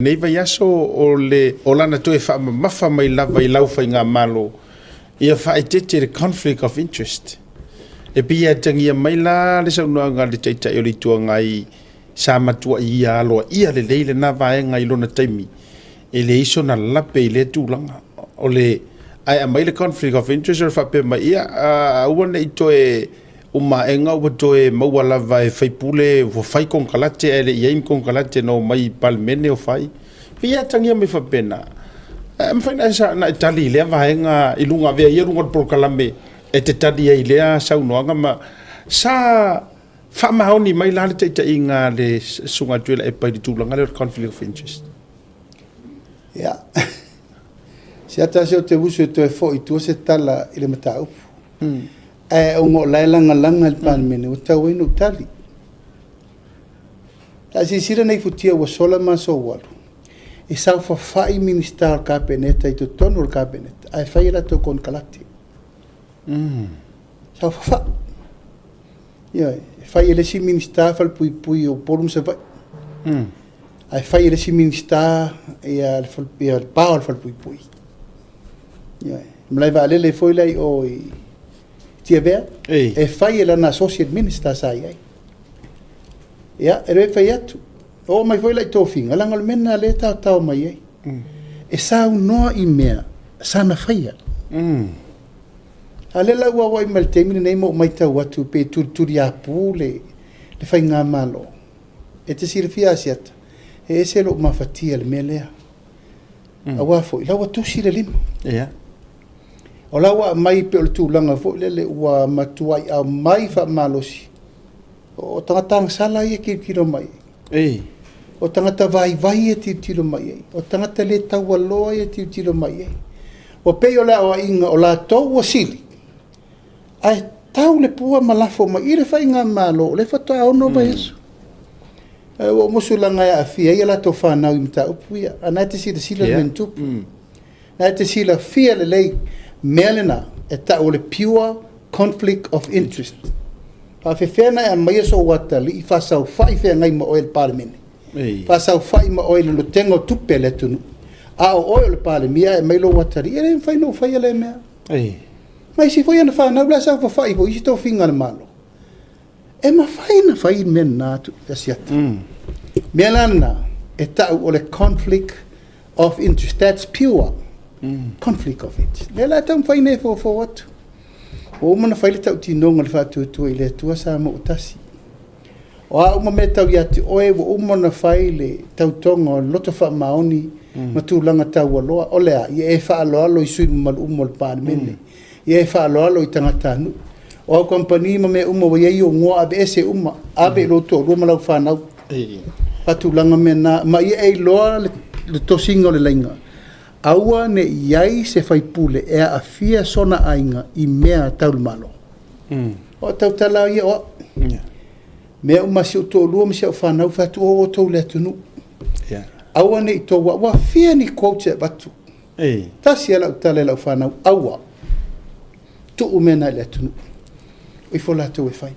Nei vaiaso o le o lana toe faamamafa mai lava i lau faigamalo ia faaeteete le conflict of interest. E pei e atagia mai la le saunoaga a le Taitai o le Itu Agai sa matuai ia aloaia lelei lena vaega i lona taimi, e leai sona lape i lea tulaga. O le ae aumai le conflict of interest o le faapea mai, ia aua ne i toe uma aega ua toe maua lava e faipule ua fai konekarate ae le i i ai ni konekarate na omai i Palemene o fai. Pei e atagia mai faapena. E mafai ona e tali i lea vaega i luga, avea ia luga o le polokalame e te tali ai i lea saunoaga ma sa faamaoni mai la le taitaiga a le Susuga a Tuilaepa i le tulaga lea o le conflict of interest? Ia, se tasi o te uso e toe foi i tua se tala i le mataupu. Ae ona o la e lagalaga i le Palemene, ua tatau ai ona ou tali. A silasila nei futia ua sola ma aso ua alu, e saofafai Minisita o le Kapeneta i totonu o le Kapeneta ae fai a latou konekarate. Saofafai. Ioe, e fai e le isi Minisita falepuipui o Upolu ma Savaii. Ae fai e le isi Minisita ia le pa o le falepuipui. Ioe, malae vaalele foi la i o i Tiavea, e fai e lana associate minister sa i ai. Ia, e le fai atu. Oo mai foi la i tofiga, leaga o le mea lena o lea e taotao mai ai. E saunoa i mea sana faia. A o lea la ua auai mai i le taimi lenei ma ou matau atu pe tulituliapu le faigamalo. E te silafia Asiata, e ese lou mafatia i le mea lea. Aua foi, o la ua tusi le lima. O la ua aumai pei o le tulaga foi lele ua matuai aumai faamalosi. O tagata agasala ia e tilotilo mai ai. O tagata vaivai ia e tilotilo mai ai. O tagata le taualoa ia e tilotilo mai ai. Ua pei o le aoaiga o latou ua sili, ae tau le pua ma lafo mai i le faigamalo o lea faatoa 6 vaiaso. Ae ua ou musu leaga e aafia ai a latou fanau i mataupu ia. A o lena e te silasila i le mea na tupu. Na e te silafia lelei mea lena e tau o le pure conflict of interest. E faapefea ona e aumaia sou atalii faasaofai feagai ma oe i le Palemene, faasaofai ma oe i le lotega o tupe a le atunuu, a o oe o le Palemia ae aumai lou atalii? E le mafai ona ou faia lea mea. Ma isi foi ana fanau la e saofafai foi i isi tofiga a le Malo. E mafai ona fai le mea lena Asiata. Mea la lena e tau o le conflict of interest. That's pure conflict of interest. Lea la e taumafai nei e fofo atu. Ua uma ona fai le tautinoga o le faatuatua i le Atua Samoa ua tasi. O a uma mea tau ia te oe, ua uma ona fai le tautoga o le loto faamaoni ma tulaga taualoa. O le a? Ia e faaaloalo i sui usufono mamalu uma o le Palemene. Ia e faaaloalo i tagatanuu. O au kamupani ma mea uma ua i ai ou igoa, aveese uma, ave i lou toalua ma lau fanau. Faatulaga mea na, ma ia e iloa le tosiga o le laina. Aua ne i i ai se faipule e aafia sona aiga i mea tau le Malo. O tautala ia o au. Mea uma si ou toalua ma si au fanau, fai atu o outou le atunuu. Aua ne i tou, ua fia ni quotes e avatu. Tasi lava lau tala i lau fanau, aua. Tuu mea na i le atunuu. O ifo latou e fai.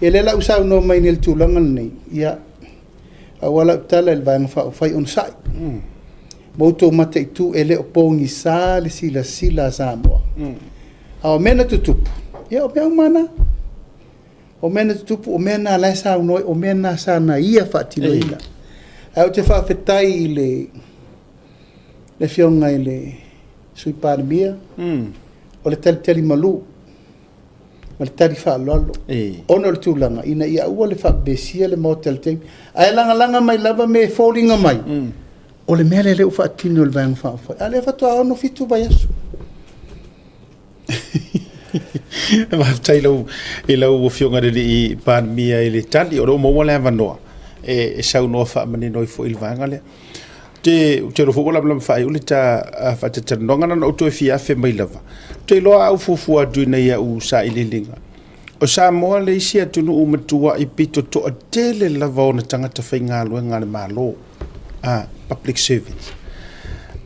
Ia lea la ua saunoa mai nei i le tulaga lenei, ia, aua lau tala i le Vaega Faaupufai onosai. Ma outou mataitu e le o pogisa le silasila a Samoa. A o mea na tutupu, ia o mea uma na. O mea na tutupu, o mea na la e saunoa, o mea na sa na ia faatinoina. Ae ou te faafetai i le afioga i le Sui Palemia, o le talitali malu ma le tali faaaloalo, ona o le tulaga ina ia aua le faapepesia le Maota i le taimi. Ae lagalaga mai lava mea e foliga mai, o le mea lea ua faatino e le Vaega Faaupufai. A o lea faatoa 6, 7 vaiaso. Faafetai i lau Afioga i le alii Palemia i le tali, o lea ua maua le avanoa e saunoa faamanino ai foi i le vaega lea. Ou te iloa foi ua lamalama faaiu le ta faatalatalanoaga, na ona ou toe fia afe mai lava. Ou te iloa a ou fuafua atu ina ia au sailiiliga, o Samoa le isi atunuu matuai pito toatele lava ona tagata faigaluega a le Malo, public servants.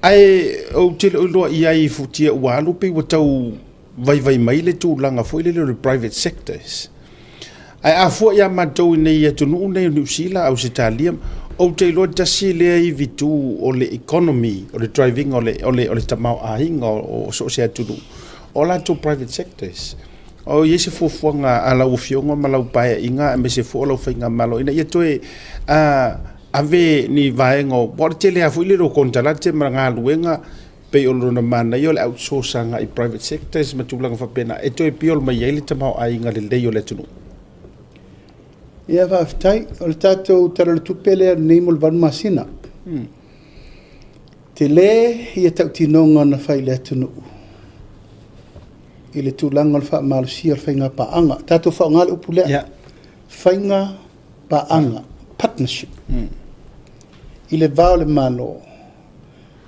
Ae ou te le o iloa i ai i futia ua alu pe ua tau vaivai mai le tulaga foi lele o le private sectors. Ae a fua ia matou i nei atunuu nei o Niu Sila, Ausetalia, Ou te iloa tasi lea ivitu o le economy, o le drive ina o le tamaoaiga o so o se atunuu, o latou private sectors. O i ai se fuafuaga a lau Afioga ma lau Paeaiga aemaise foi o lau Faigamalo ina ia toe ave ni vaega o, aua o le tele lava foi lele o konekarate ma galuega pei o lona manaia o le outsource agai i private sectors ma tulaga faapena e toe build mai ai le tamaoaiga lelei o le atunuu. Ia faafetai. O le tatou Tala o le Tupe lea lenei mo le 8 masina. Tele ia tautinoga na fai i le atunuu i le tulaga o le faamalosia o le faiga paaga. Tatou faaaoga le upu lea. Faiga paaga, partnership. I le va o le Malo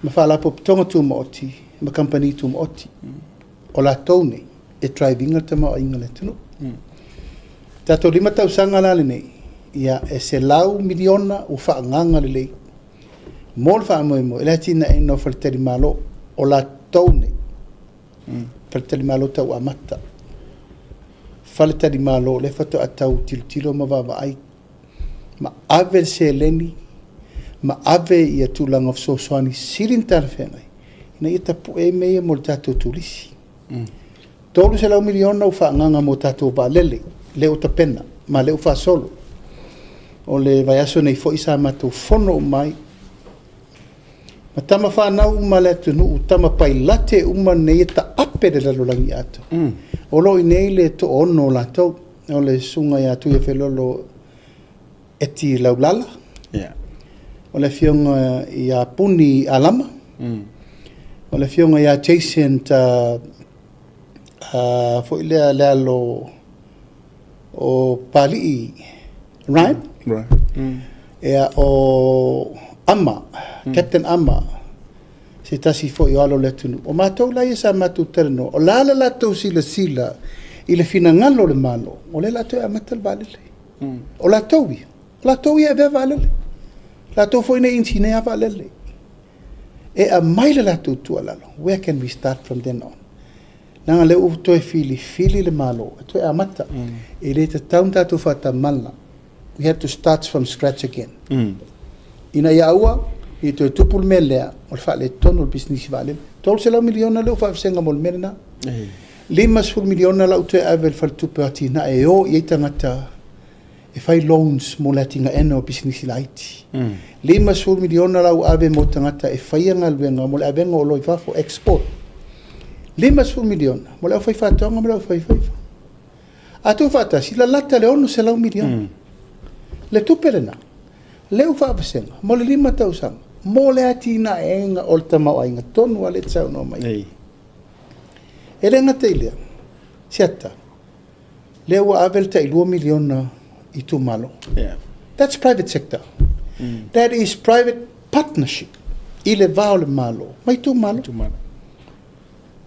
ma Faalapotopotoga Tumaoti ma Kamupani Tumaoti. O latou nei e drive ina le tamaoaiga o le atunuu. Tatou 5 tausaga la lenei, ia e $100 miliona ua faaagaaga lelei mo le faamoemoe i le atinaeina o faletalimalo. O latou nei, faletalimalo tau amata, faletalimalo lea faatoa tau tilotilo ma vaavaai ma ave le seleni ma ave ia tulaga o fesoasoani sili ona talafeagai ina ia tapue ai mea ia mo le tatou turisi. $300 miliona ua faaagaaga mo tatou vaalele, lea ua tapena ma lea ua faasolo. O le vaiaso nei foi sa matou fono uma ai ma tama fanau uma a le atunuu, tama pailate uma nei e taape le lalolagi atoa. O lo o i inei le toaono o latou, o le susuga ia Tuiafelolo Eti Laulala, o le afioga ia Puni Alama, o le afioga ia Jason foi lea le alo o Papalii Ryan, ia o Ama, Captain Ama, se tasi foi o alo o le atunuu. O matou la ia sa matou talanoa, o le a le latou silasila i le finagalo o le Malo, o lea o le a toe amata le vaalele. O latou ia, o latou ia e avea vaalele. Latou foi nei e inisinia vaalele. E aumai le latou tuualalo, where can we start from then on? Leaga o lea ua toe filifili le Malo e toe amata. E le tatau ona tatou faatamala. We have to start from scratch again. Ina ia aua ne i toe tupu le mea lea o le faaletonu o le pisinisi vaalele. $300 miliona lea ua faavasega mo le mea lena. $50 miliona la ua toe ave i le Faletupe o Atinae e o i ai tagata e fai loans mo le atinaeina o pisinisi laiti. $50 miliona la ua ave mo tagata e faia galuega mo le avega o oloa i fafo, export. $50 miliona mo le aufaifaatoaga ma le aufaifaiva. A tuufaatasi, lalata le $600 miliona. Le tupe lena, lea ua faavasega mo le 5 tausaga mo le atinaeina o le tamaoaiga tonu lava lea e te saunoa mai ai. E le gata i lea, Siata, lea ua ave le tai $2 miliona i itumalo. That's private sector. That is private partnership i le va o le Malo ma itumalo.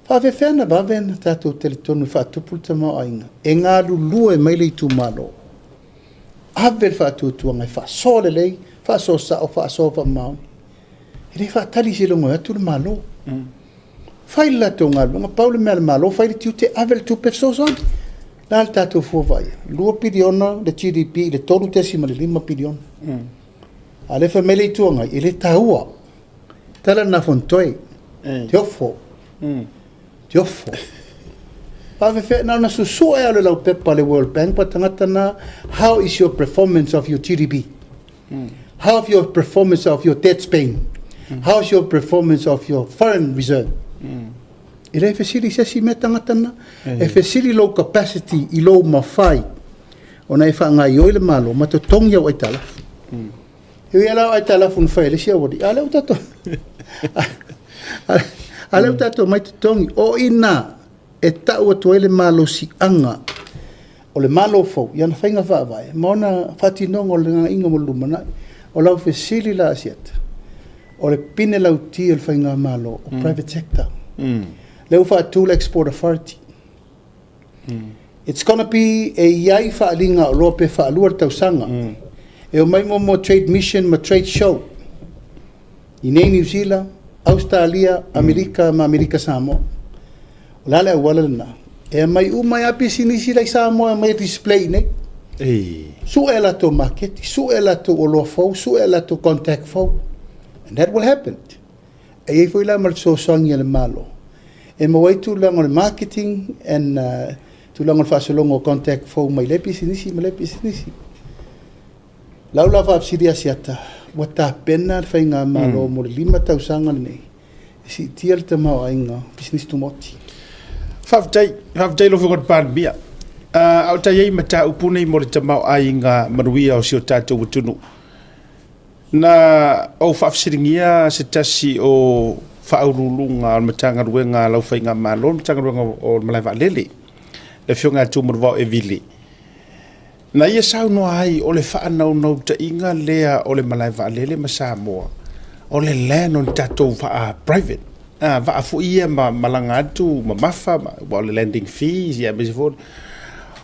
Faafefea ona vave ona tatou talitonu e faatupu le tamaoaiga e galulue mai le itumalo, ave le faatuatuaga e faasoa lelei, faasoa sao, faasoa faamaoni. E le faatali seiloga e o atu le Malo. Fai le latou galuega, pau le mea a le Malo, fai le tiute, ave le tupe fesoasoani. O le a le tatou fua vaaia? 2 piliona le GDP i le 3.5 piliona. A o lea e fai mai le Itu Agai, e le taua. Tala lena a Fonotoe, Teofo, Teofo. Faafefea, na ona susue lava o le laupepa a le World Bank pa tagata na, how is your performance of your GDP? How is your performance of your debt paying? How is your performance of your foreign reserve? E le fesili i se isi mea tagata na. E fesili lou capacity i lou mafai ona e faagaoioi le Malo ma totogi au aitalafu. E ui lava la o aitalafu na fai e le isi aualii, a o lea ua tatou a lea ua tatou omai totogi. O i ina e tau atu ai le malosiaga o le Malo fou i ana faiga faavae ma ona faatinoga o le lagaina mo le lumanai. O lau fesili la Asiata, o le pine lauti o le faigamalo o private sector. Lea ua faatu le Export Authority. It's gonna be e i ai faaaliga oloa pe faalua le tausaga. E omai muamua trade mission ma trade show i nei Niu Sila, Ausetalia, Amerika ma Amerika Samoa. O le a le auala lena? E aumai uma ai lava pisinisi la i Samoa e aumai e display i inei. Sue a latou maketi, sue a latou oloa fou, sue a latou contact fou. And that will happen. E i ai foi la ma le fesoasoani a le Malo e maua ai tulaga o le marketing and tulaga o le faasologa o contact fou mai lea pisinisi ma lea pisinisi. Lau la faafesili Asiata, ua tapena le Faigamalo mo le 5 tausaga lenei e siitia le tamaoaiga o pisinisi tumaoti? Faafetai, faafetai i lau Afioga i le Palemia. A o ta i ai i mataupu nei mo le tamaoaiga manuia o si o tatou atunuu, Na ou faafesiligia se tasi o faauluuluga o le Matagaluega a lau Faigamalo, le Matagaluega o le Malae Vaalele, le Afioga ia Tumanuvao Evile, na ia saunoa ai o le faanaunautaiga lea o le Malae Vaalele ma Samoa, o le land o ni tatou vaa private, vaa foi ia ma malaga atu mamafa, aua o le landing fees, aemaise foi.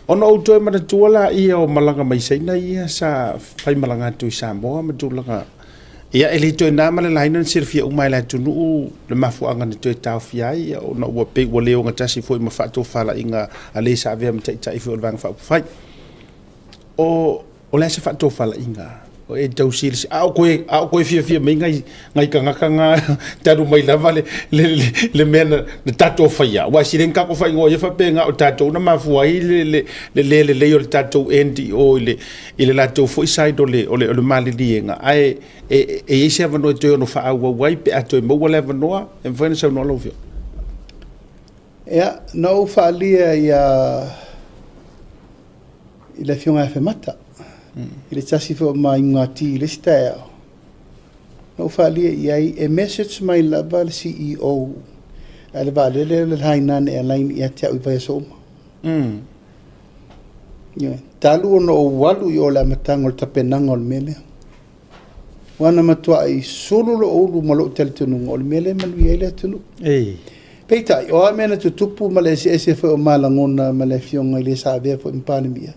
Ona ou toe manatua laia o malaga mai Saina ia sa faimalaga atu i Samoa ma tulaga, ia e le toe na ma le laina na silafia uma e le atunuu le mafuaaga na toe taofia ai, ia, ona ua pei ua le ogatasi foi ma faatofalaiga a le sa avea ma taitai foi o le Vaega Faaupufai. O O le a se faatofalaiga o e tau silasila, a o koe, a o koe fiafia mai ngai, ngai tagata na talu mai lava le, le, le, le mea na, na tatou faia. Aua e sili ai ona tatou faaigoa ia faapea na o tatou na mafua ai le, le, le le lelei o le tatou NDO i le, i le latou foi side o le, o le, o le maliliega. Ae e, e i ai se avanoa e toe ono faaauau ai pe a toe maua le avanoa, e mafai ona saunoa lau Afioga. Ia, na ou faaalia ia i le Afioga ia Afemata, i le tasi foi o ma iuga-ti i le isi taeao, na ou faaalia i ai, e message mai lava le CEO a le vaalele o le Hainan Airline ia te au i vaiaso uma. Ioe. Talu ona ou alu i o i le amataga o le tapenaga o le mea lea. Aua na matuai sulu lou ulu ma lou talitonuga o le mea lea e manuia ai le atunuu. Peitai, o a mea na tutupu ma le eseese foi o ma lagona ma le afioga i le sa avea foi ma Palemia,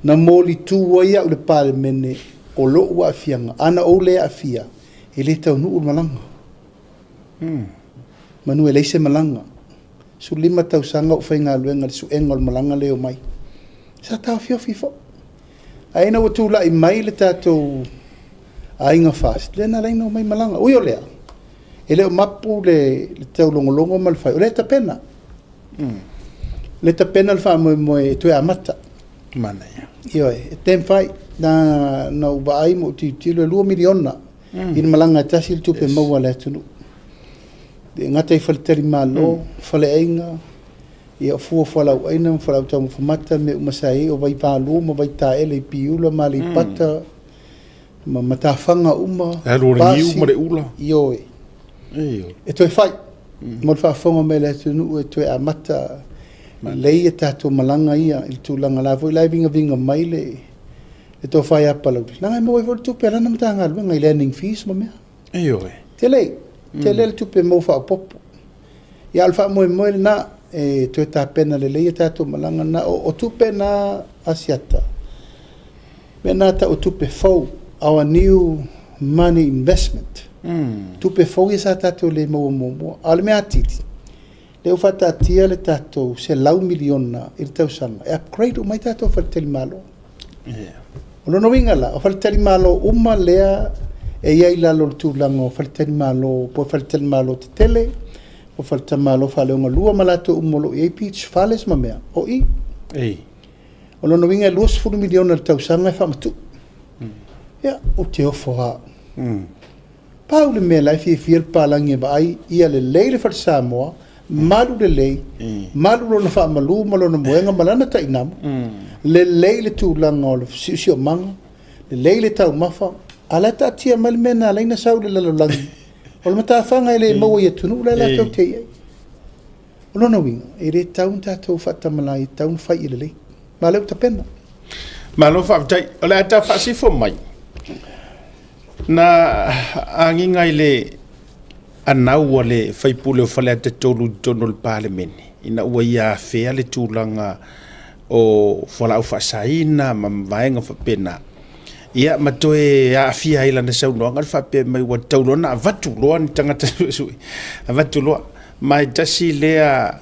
na molitu ai au i le Palemene o lou aafiaga, a na ou le aafia, e le taunuu le malaga. Manu e leai se malaga. 15 tausaga ou faigaluega i le suega o le malaga lea e omai. Sa taofiofi foi. Ae ina ua tulai mai le tatou Aiga FAST, lea na ala ai ona omai malaga. Ui o lea, e le o mapu le taulogologo ma le fai, o lea e tapena. O lea e tapena le faamoemoe e toe amata. Manaia. Ioe, e taumafai. Na, na ou vaai ma ou tilotilo e $2 miliona i le malaga e tasi le tupe maua a le atunuu. E le gata i faletalimalo, faleaiga, Ia, o fua o fualaauaina ma fualaau taumafa mata, mea uma sa i ai, o vai palu ma vai taele i Piula ma Aleipata, ma matafaga uma, Le alu o le niu ma le ula. Ioe. Ioe. E toe fai, mo le faafofoga mai a le atunuu e toe amata lelei a tatou malaga ia i le tulaga la foi la e vigaviga mai le tofa ia Palauli, leaga e maua ai foi le tupe a lana Matagaluega i landing fees ma mea. Ioe. Tele, tele le tupe maua faaopoopo. Ia, a o le faamoemoe lena, e toe tapena lelei a tatou malaga na. O tupe na Asiata, mea na tau o tupe fou, our new money investment. Tupe fou ia sa tatou le maua muamua. A o le mea atili, lea ua faataatia le tatou $100 miliona i le tausaga e upgrade uma ai tatou faletalimalo. O lona uiga la, o faletalimalo uma lea e i ai i lalo o le tulaga o faletalimalo, po o faletalimalo tetele, po o faletalimalo faaleogalua ma latou uma o lo o i ai beach fales ma mea, o i. O lona uiga e $20 miliona i le tausaga e faamatuu. Ia, ou te ofo lava au. Pau le mea la e fiafia le papalagi e vaai, ia lelei le fale Samoa, malu lelei, malu lona faamalu ma lona moega ma lana tainamu, lelei le tulaga o le siosiomaga, lelei le taumafa, a o la e taatia mai le mea na ala ai ona sau i le lalolagi, o le matafaga e le maua i atunuu la e latou te i ai. O lona uiga, e le tatau ona tatou faatamala ai, e tatau ona fai ia lelei. Ma o lea ua tapena. Malo faafetai. O le a ta faasifo mai. Na agiga i le anau a le sui usufono o Faleata 3 i totonu o le Palemene ina ua ia afea le tulaga o fualaau faasaina ma vaega faapena. Ia ma toe aafia ai i lana saunoaga le faapea mai ua tatau loa ona avatu loa ni tagata suesue, avatu loa. Ma e tasi lea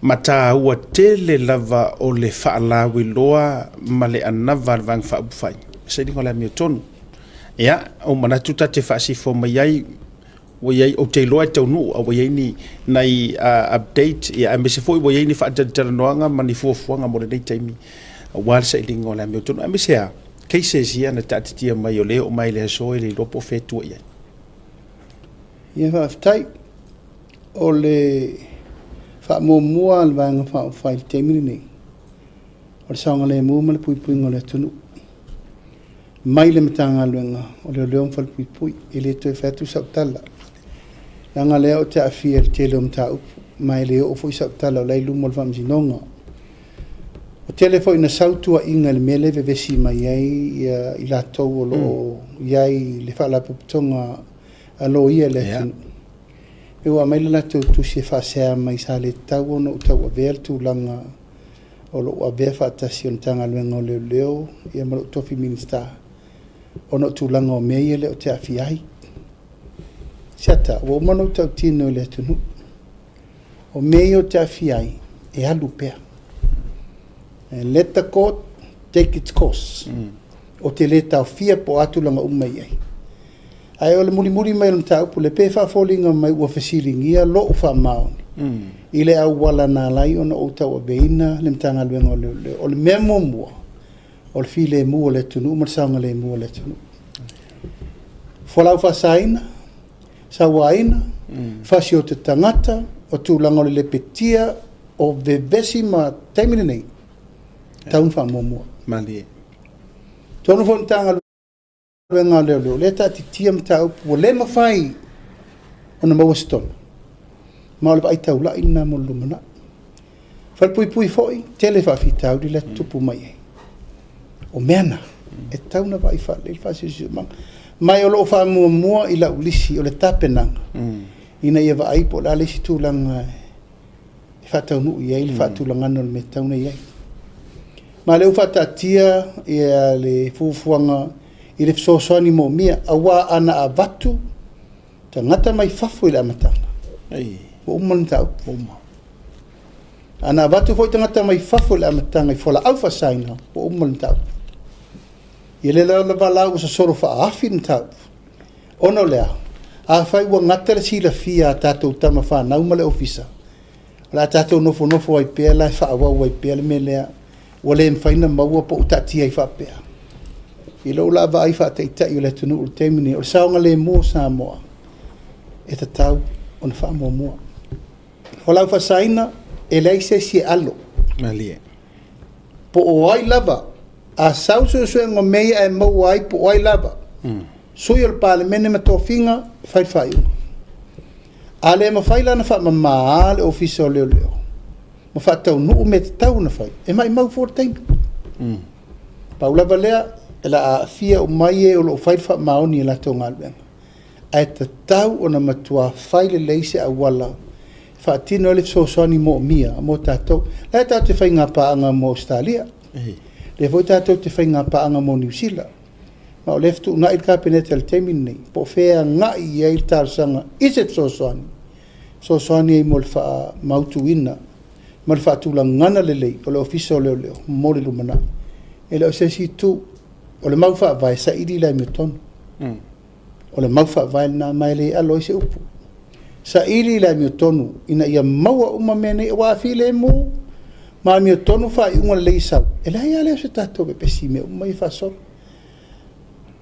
Ma taua tele lava o le faalauiloa ma le anava a le Vaega Faaupufai, sailiga o le amiotonu. Ia, ua ou manatu ta te faasifo mai ai, ua i ai, ou te iloa e taunuu, a ua i ai ni nai update, ia aemaise foi ua i ai ni faatalatalanoaga ma ni fuafuaga mo lenei taimi aua le sailiga o le amiotonu, aemaise lava cases ia na taatitia mai o lea e oo mai i le aso e le iloa po o fea e tua i ai. Ia faafetai. O le faamuamua a le Vaega Faaupufai i le taimi lenei, o le saogalemu ma le puipuiga o le atunuu. Mai le Matagaluega o Leoleo ma Falepuipui. E le toe fai atu sau tala, leaga o lea ou te aafia i le tele o mataupu, ma e le oo foi sau tala o la e i luma o le Faamasinoga. Ua tele foi ina sau tuuaiga i le mea lea e vevesi mai ai i latou o lo o i ai i le Faalapotopotoga a Loia i le atunuu. E ua aumai le latou tusi e faasea mai sa le tatau ona ou tauavea le tulaga o lou avea faatasi o le Matagaluega o Leoleo ma lou tofi Minisita, ona o tulaga o mea ia lea ou te aafia ai. Siata, ua uma ona ou tautino i le atunuu. O mea ia ou te aafia ai, e alu pea. And let the court take its course. Ou te le taofia po o a tulaga uma e i ai. Ae o le mulimuli mai o le mataupu lea, pei e faafoliga mai ua fesiligia lou faamaoni i le auala na ala ai ona ou tauaveina le Matagaluega o Leoleo. O le mea muamua, o le filemu o le atunuu ma le saogalemu o le atunuu. Fualaau faasaina, sauaina, fasiota tagata, o tulaga o le lepetia, o vevesi ma taimi lenei, tatau ona faamuamua. Malie. Tonu foi le Matagaluega o Leoleo, lea e taatitia mataupu ua le mafai ona maua se tonu, ma o le vaai taulai lena mo le lumanai. Falepuipui foi, tele faafitauli la e tutupu mai ai. O mea na, e tatau ona vaai faalelei le faasiosiomaga. Ma o lo o faamuamua i lau lisi o le tapenaga, ina ia vaai po o le a le isi tulaga e faataunuu i ai le faatulagaga o le mea e tatau ona i ai. Ma o lea ua faataatia le fuafuaga i le fesoasoani moomia, aua ana avatu tagata mai fafo i le amataga, ua uma le mataupu. Ana avatu foi tagata mai fafo i le amataga i fualaau faasaina, ua uma le mataupu. Ia lea lava la ua sosolo faaafi le mataupu. Ona o le a? Afai ua gata le silafia a tatou tama fanau ma le ofisa, o le a tatou nofonofo ai pea la e faaauau ai pea le mea lea ua le mafai ona maua po o taatia ai faapea. I lou la vaai faataitai o le atunuu i le taimi lenei, o le saogalemu o Samoa e tatau ona faamuamua. Fualaau faasaina, e leai se isi e alo. Malie. Po o ai lava, a sau le suesuega o mea ia ae maua ai po o ai lava, sui o le Palemene ma tofiga, fai le faaiuga. A le mafai la ona faamama le Ofisa o Leoleo ma faataunuu mea tatau ona fai, e maumau fua le taimi. Pau lava lea, o le a aafia uma ai e o lo o fai le faamaoni i latou galuega, ae tatau ona matua fai lelei se auala e faatino ai le fesoasoani moomia mo tatou. La e tatou te faiga paaga mo Ausetalia, lea foi tatou te faiga paaga mo Niu Sila, ma o lea e fetuunai le Kapeneta i le taimi lenei, po o fea e agai i ai le talosaga i se fesoasoani, fesoasoani ai mo le faamautuina ma le faatulagaga lelei o le Ofisa o Leoleo mo le lumanai. E le o se isi itu, o le mau faavae, saili i le amiotonu. O le mau faavae lena, ma e le alo ai se upu. Saili i le amiotonu ina ia maua uma mea nei, aua a filemu ma amiotonu faaiuga lelei e sau, e leai lava lea o se tatou vevesi i mea uma ia e faasolo.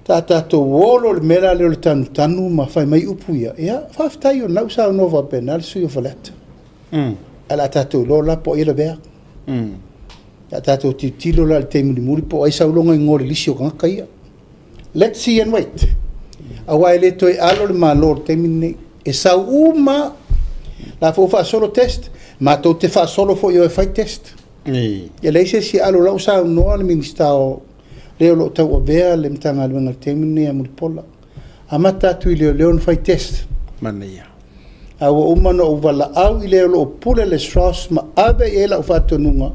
Ta tatou o loa i le mea lea o le tanutanu ma fai mai upu ia, ia faafetai o lena ua saunoa faapena le sui usufono o Faleata. Ae o le a tatou iloa la po o ai e lavea. O le a tatou tilotilo la i le taimi mulimuli po o ai e sau lona igoa i le lisi o tagata ia. Let's see and wait. Aua e le toe alo le Malo i le taimi lenei. E sau uma, la foi ua faasolo test, matou te faasolo foi o e fai test. E leai se isi e alo, o la ua saunoa le Minisita o le o lo o tauavea le Matagaluega i le taimi lenei ia Mulipola. Amata atu i leoleo ona fai test. Manaia. A ua uma ona ou valaau i le o lo o pule le SROS ma ave i ai lau faatonuga,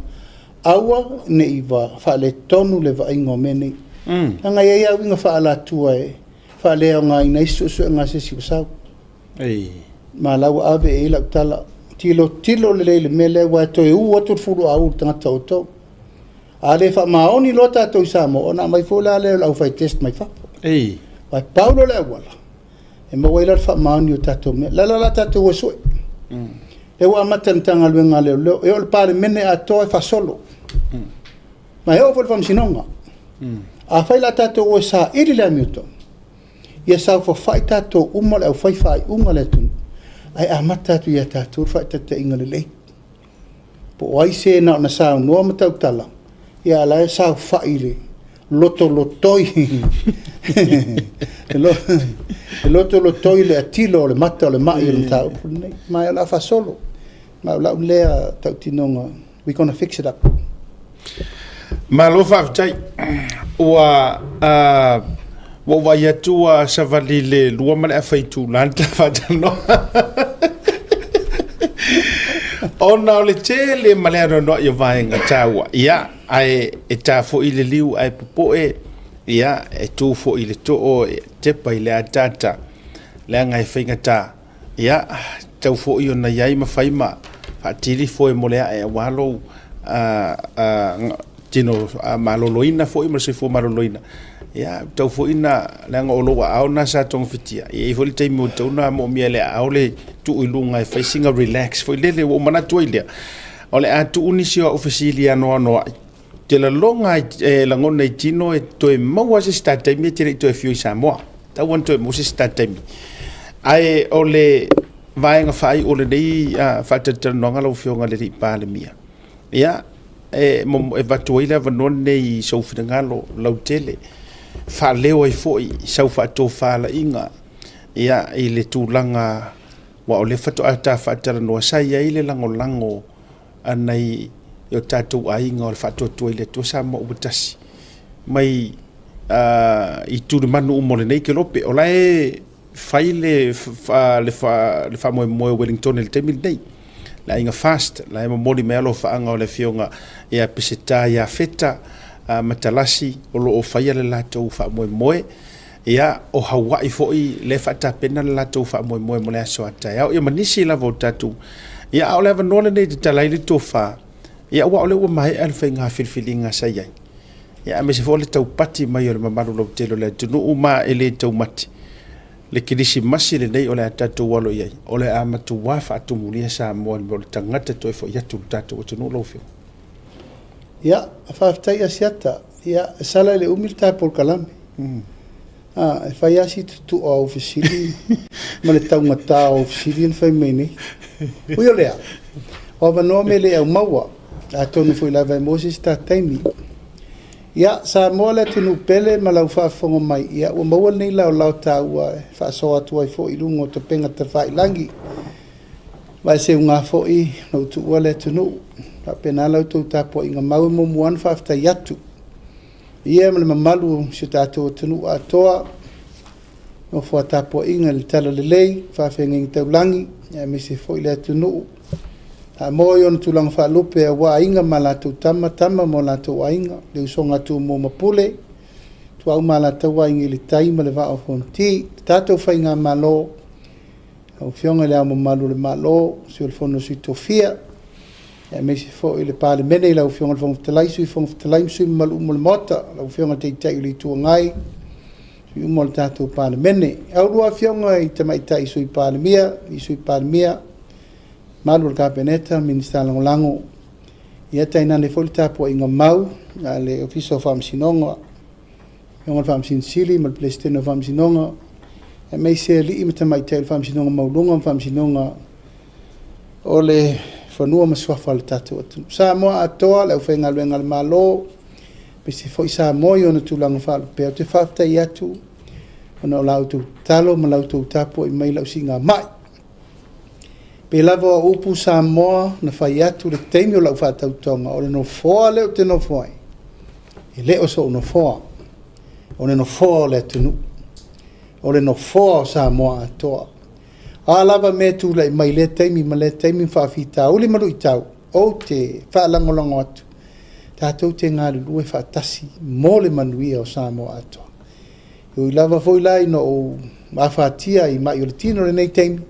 aua ne i faaletonu le vaaiga o mea nei. Leaga e i ai lava uiga faaalatua e faaleaogaina ai se suesuega a se isi ua sau. Ma o la ua ave i ai lau tala. Tilotilo lelei i le mea lea aua e toe u atu le fuluauu i le tagata o outou. A le faamaoni loa tatou i Samoa, ona aumai foi la lea o le aufai test mai fafo. Aua e pau lea o le auala e maua ai la le faamaoni o tatou mea. O le ala la tatou o e sue. Lea ua amata e le Matagaluega a Leoleo, e oo i le Palemene atoa e faasolo. Ma e oo foi i le Faamasinoga. Afai o le a tatou o e saili le amiotonu, ia saofafai tatou uma le aufai faaiuga a le atunuu, ae amata atu ia tatou le faataitaiga lelei. Po o ai se na ona saunoa ma tautala, a o la e saofai i le lotolotoi, e lotolotoi le atilo o le mata o le mai o le mataupu lenei. Ma o le a faasolo. Ma o lau lea tautinoga, we gonna fix it up. Malo faafetai. Ua ou vaai atu ua savali i le 2 ma le afa itula le ta faatalanoa. Ona o le tele ma le anoanoai o vaega taua, ia, ae e ta foi le liu ae popoe, ia, e tu foi le too e tepa i le ataata, leaga e faigata, ia, tatau foi ona i ai ma fai ma faatili foe mo le ae aua lou tino maloloina foi ma le soifua maloloina, ia, tatau foi na, leaga o lou aao lena sa togafitia, e i ai foi le taimi ua tatau ona moomia e le aao le tuu i luga e fai sina relax foi lele. Ua ou manatu ai lea, o le a tuu nisi o au fesili anoanoai, ou te lagona i tino e toe maua se isi ta taimi e te le i toe afio i Samoa. E tatau ona toe maua se isi ta taimi. Ae o le vaega faaiu o lenei faatalatalanoaga lau Afioga i le Palemia, ia, e avatu ai le avanoa lenei i sou finagalo lautele, faaleo ai foi sau faatofalaiga, ia, i le tulaga, aua o lea faatoa ta faatalanoa, sa i ai le lagolago a nai o tatou aiga o le Faatuatua i le Atua Samoa ua Tasi, mai i tulimanu uma o lenei kelope. O la e fai le faamoemoe o Wellington i le taimi lenei, le aiga FAST, la e momoli mai alofaaga o le afioga ia Peseta ia Feta Matalasi, o lo o faia le latou faamoemoe. Ia, o Hawaii foi lea e faatapena le latou faamoemoe mo le aso a taeao, ia ma nisi lava o tatou. Ia, a o le avanoa lenei e tatala ai le tofa, ia, aua o lea ua maea le faiga filifiliga sa i ai, ia, aemaise foi o le taupati mai o le mamalu lautele o le atunuu, ma e le taumate le kerisimasi lenei o le a tatou alo i ai, o le a matua faatumulia Samoa i le mea o le tagata toe foi atu i le tatou atunuu lau Afioga. Ia, faafetai Asiata. Ia, e sala i le umi le ta polokalame. E fai lava si tutua o au fesili ma le taugata o au fesili na fai mai nei. Ui o lea, o avanoa me le aumaua, atonu foi lava e maua se isi ta taimi. Ia, Samoa le atunuu pele ma lau faafofoga mai, ia ua maua lenei laolao taua e faasoa atu ai foi i luga o topega tafailagi. Ma e seuga foi na ou tuua le atunuu. Faapena la outou tapuaiga mau e muamua ona faafetai atu. Ia ma le mamalu o si o tatou atunuu atoa, nofo a tapuaiga i le talalelei, faafeagaiga taulagi, aemaise foi le atunuu Samoa i ona tulaga faalupe aua Aiga ma latou Tama, Tama ma o latou Aiga, le usoga a Tumua ma Pule, Ituau ma Alataua, Aiga i le Tai ma le Vaa o Fonoti. Le tatou faigamalo, lau Afioga i Le Ao Mamalu o le Malo, Sui o le Fono a Sui Tofia, aemaise foi le Palemene i lau Afioga i le Fofoga Fetalai, Sui Fofoga Fetalai ma sui usufono mamalu uma o le Maota, lau Afioga i le Taitai o le Itu Agai, sui usufono uma o le tatou Palemene. A oulua Afioga i Tamaitai Sui Palemia, Sui Palemia, mamalu o le Kapeneta, Minisita Lagolago, ia tainane foi le tapuaiga mau a le Ofisa o Faamasinoga, Afioga i le Faamasino Sili ma le Peresetene o Faamasinoga, aemaise alii ma tamaitai o le Faamasinoga Maualuga ma Faamasinoga o le Fanua ma Suafa o le tatou atunuu. Samoa atoa, le aufaigaluega a le Malo, aemaise foi Samoa i ona tulaga faalupea, ou te faafetai atu ona o la outou tatalo ma la outou tapuai mai i lau siigamai. Pei lava o upu Samoa na fai atu i le taimi o lau faatautoga, o le nofoa lea ou te nofo ai, e le o sou nofoa, o le nofoa o le atunuu, o le nofoa o Samoa atoa. O a lava mea e tulai mai i lea taimi ma lea taimi, ma faafitauli ma luitau, ou te faalagolago atu, tatou te galulue faatasi mo le manuia o Samoa atoa. E ui lava foi la ina ou afatia i mai o le tino i lenei taimi,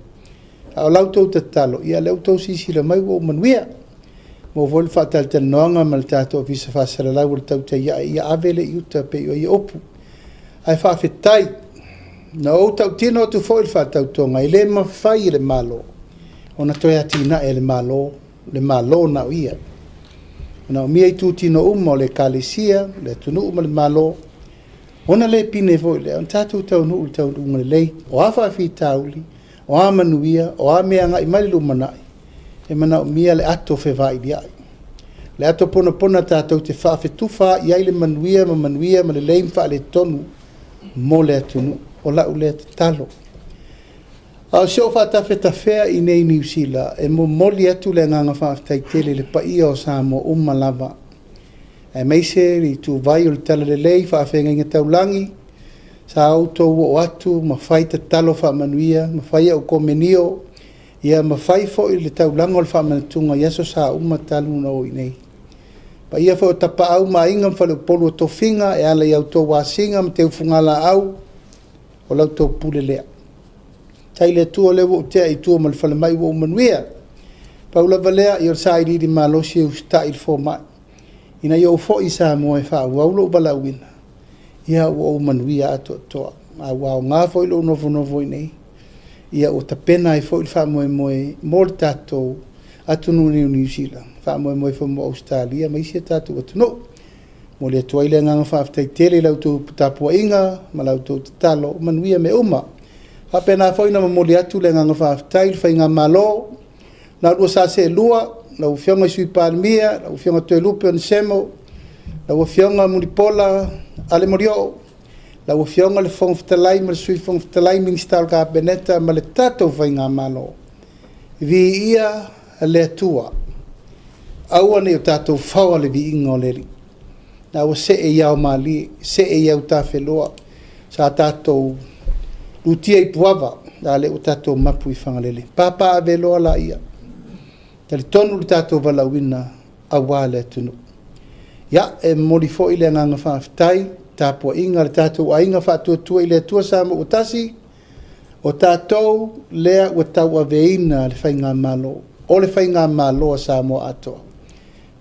A o la outou tatalo, ia lea ua outou silasila mai ua ou manuia. Maua foi le faatalatalanoaga ma le tatou Ofisa Faasalalau o le tautai ae ia ave lea i uta e pei o ia upu. Ae faafetai, na ou tautino atu foi le faatautoga, e le mafai e le Malo ona toe atinae e le Malo le Malo na o ia. E manaomia itutino uma o le Ekalesia, le atunuu ma le Malo, ona le pine foi lea ona tatou taunuu i le taunuuga lelei. O a faafitauli, o a manuia, o a mea e agai mai i le lumanai, e manaomia le ato fevailiai, le ato ponapona tatou te faafetufai ai le manuia ma manuia ma lelei ma faaletonu mo le atunuu. O lau lea tatalo. A o si ou faatafetafea i inei i Niu Sila, e momoli atu le agaga faafetai tele i le paia o Samoa uma lava, aemaise le ituvai o le Talalelei, faafeagaiga taulagi, sa outou oo atu ma fai tatalo faamanuia ma fai au komenio, ia ma fai foi le taulaga o le faamanatuga i Aso Sa uma talu ona o i inei. Paia foi o Tapaau ma Aiga ma Faleupolu o tofiga e ala i a outou asiga ma teufugalaau, o la outou pule lea. Faafetai i le Atua o lea ua ou tea i tua ma le falemai ua ou manuia. Pau lava lea, ia o le sailiili malosi e usitai i le fomai, ina ia ou foi i Samoa e faaauau lou valaauina, ia ua ou manuia atoatoa. Ma ua aoga foi lou nofonofo i inei, ia ua tapena ai foi le faamoemoe mo le tatou atunuu nei o Niu Sila, faamoemoe foi mo Ausetalia ma isi a tatou atunuu. E momoli atu ai le agaga faafetai tele i la outou tapuaiga ma la outou tatalo, manuia mea uma. E faapena foi ona momoli atu le agaga faafetai i le Faigamalo la oulua sa seelua, lau Afioga i le Sui Palemia, lau Afioga Toelupe Onesemo, lau Afioga Mulipola Ale Molioo, lau Afioga i le Fofoga Fetalai ma le Sui Fofoga Fetalai, Minisita o le Kapeneta ma le tatou Faigamalo. Viia le Atua, aua ne i o tatou faoa le viiga o le Alii. La ua see i ao malie, see i autafeloa, sa tatou lutia i puava, a o lea ua tatou mapu i Fagalele. Papaaveloa laia, talitonu lo tatou valaauina aua le atunuu. Ia, e momoli foi le agaga faafetai i le tapuaiga a le tatou aiga Faatuatua i le Atua Samoa ua Tasi, o tatou lea ua tauaveina le Faigamalo, o le Faigamalo a Samoa atoa.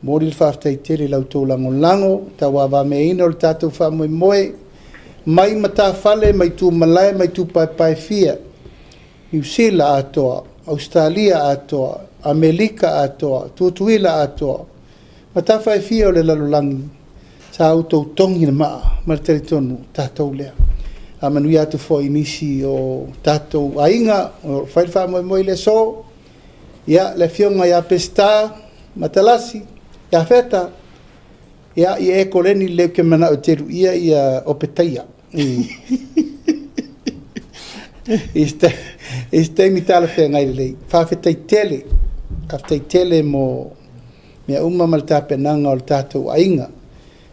Momoli le faafetai tele i la outou lagolago tauavameaina o le tatou faamoemoe mai matafale, mai tumalae, mai itupaepae e fia, Niu Sila atoa, Ausetalia atoa, Amelika atoa, Tutuila atoa, ma tafa e fia o le lalolagi, sa outou togi le maa ma le talitonu o tatou lea. Faamanuia atu foi i nisi o tatou aiga o lo o fai le faamoemoe i le aso, ia, le afioga ia Peseta Matalasi, Iafeta, ia, ia e koleni lelei ou te manao e te luia ia Opetaia i se taimi talafeagai lelei. Faafetai tele, faafetai tele mo mea uma ma le tapenaga o le tatou aiga.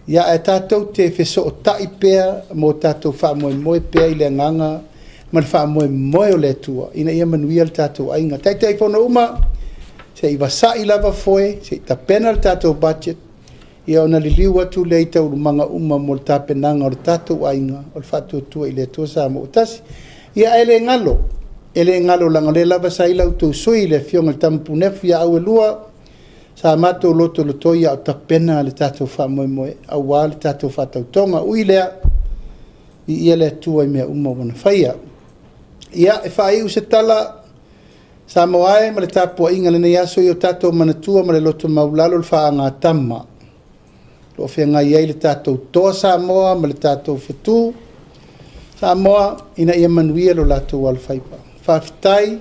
Ia, ae tatou te fesootai pea ma o tatou faamoemoe pea i le agaga ma le faamoemoe o le Atua ina ia manuia le tatou aiga. Taitaifono uma, se i vasai lava foe, se i tapena le tatou budget, ia ona liliu atu lea i taualumaga uma mo le tapenaga o le tatou aiga o le Faatuatua i le Atua Samoa ua Tasi. Ia, ae le galo, e le galo leaga o lea lava sa i ai la outou sui usufono le Afioga i le Tama Punefu ia Auelua, sa matou lotolotoi a o tapena le tatou faamoemoe aua le tatou faatautoga. Ui i lea, viia le Atua i mea uma ua Ia faia. Ia, e faaiu se tala, Samoa e ma le tapuaiga i lenei aso, ia o tatou manatua ma le loto maualalo le faagatama o lo o feagai ai le tatou Toa Samoa ma le tatou Fetu Samoa ina ia manuia lo latou alofaiva. Faafetai,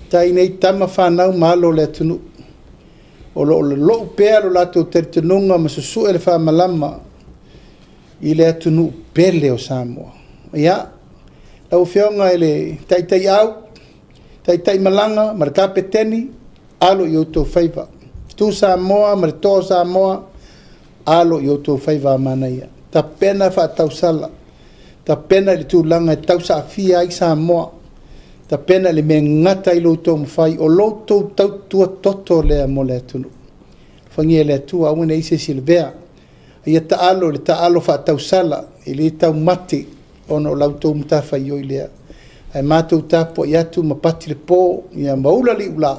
faafetai i nei tama fanau ma alo o le atunuu o lo o lolou pea lo latou talitonuga ma susue le faamalama i le atunuu pele o Samoa. Ia, lau Afioga i le Taitaiau, Taitaimalaga ma le Kapeteni, alo i outou faiva. Tu Samoa ma le Toa o Samoa, alo i outou faiva a manaia. Tapena faatausala, tapena i le tulaga e tausaafia ai Samoa, tapena i le mea e gata ai lo outou mafai, o lo outou tautua toto lea mo le atunuu. Alofagia e le Atua aua ne i i ai se isi e lavea. Ia taalo i le taalo faatausala, e le taumate ona o la outou matafaioi lea. Ae matou tapuai atu ma pati le po, ia ma ula le iulā,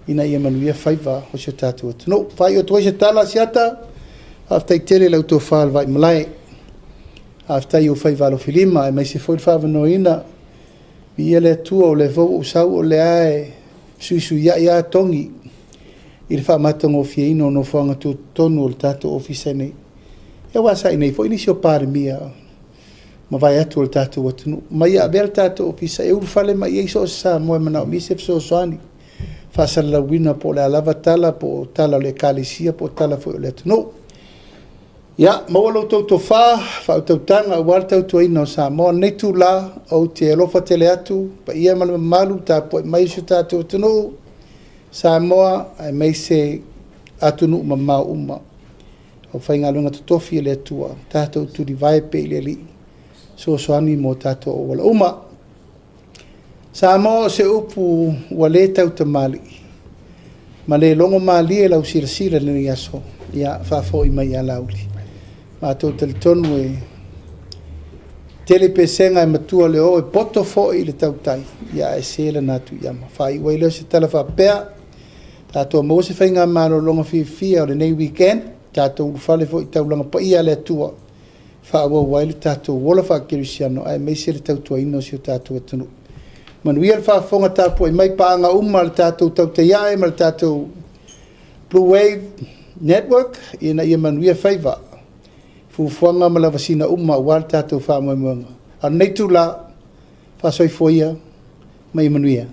ina ia manuia faiva o si o tatou atunuu. Faaiu atu ai se tala Asiata, faafetai tele i lau tofa i le Vaimalae, faafetai i ou faiva alofilima aemaise foi le faaavanoaina. Viia le Atua o lea foi ua ou sau o lea lava e fesuisuiai lava togi i le faamatagofieina o nofoaga tutotonu o le tatou Ofisa nei. Ia aua sa i inei foi nisi o Palemia mavae atu o le tatou atunuu, ma ia avea le tatou Ofisa e ulufale mai ai so o se Samoa e manaomia se fesoasoani, faasalalauina po o le a lava tala, po o tala o le Ekalesia po o tala foi o le atunuu. Ia maua la outou tofa, faautautaga aua le tautuaina o Samoa. I lenei itula, ou te alofa tele atu i le paia ma le mamalu tapuai mai a si o tatou atunuu, Samoa aemaise atunuu mamao uma. Le aufaigaluega totofi a le Atua, tatou tulivae pea i le Alii e fesoasoani mo tatou auala uma. Samoa o se upu ua le tautamalii ma le logomalie lau silasila i lenei aso, ia faafoi mai ia Laauli. Matou te talitonu e tele pesega e matua i le oo, e poto foi i le tautai, ae se lana atu i ama. Faaiu ai lea o se tala faapea, tatou maua se faiga malologa fiafia o lenei weekend, tatou ulufale foi i taulaga paia a le Atua e faaauau ai lo tatou ola faakerisiano aemaise le tautuaina o si o tatou atunuu. Manuia le faafofoga tapuai mai a paaga uma a le tatou Tautai Ae ma le tatou Blue Wave Network, ina ia manuia faiva, fuafuaga ma lavasiga uma aua le tatou faamoemoega. A o lenei itula, faasoifua ia ma ia manuia.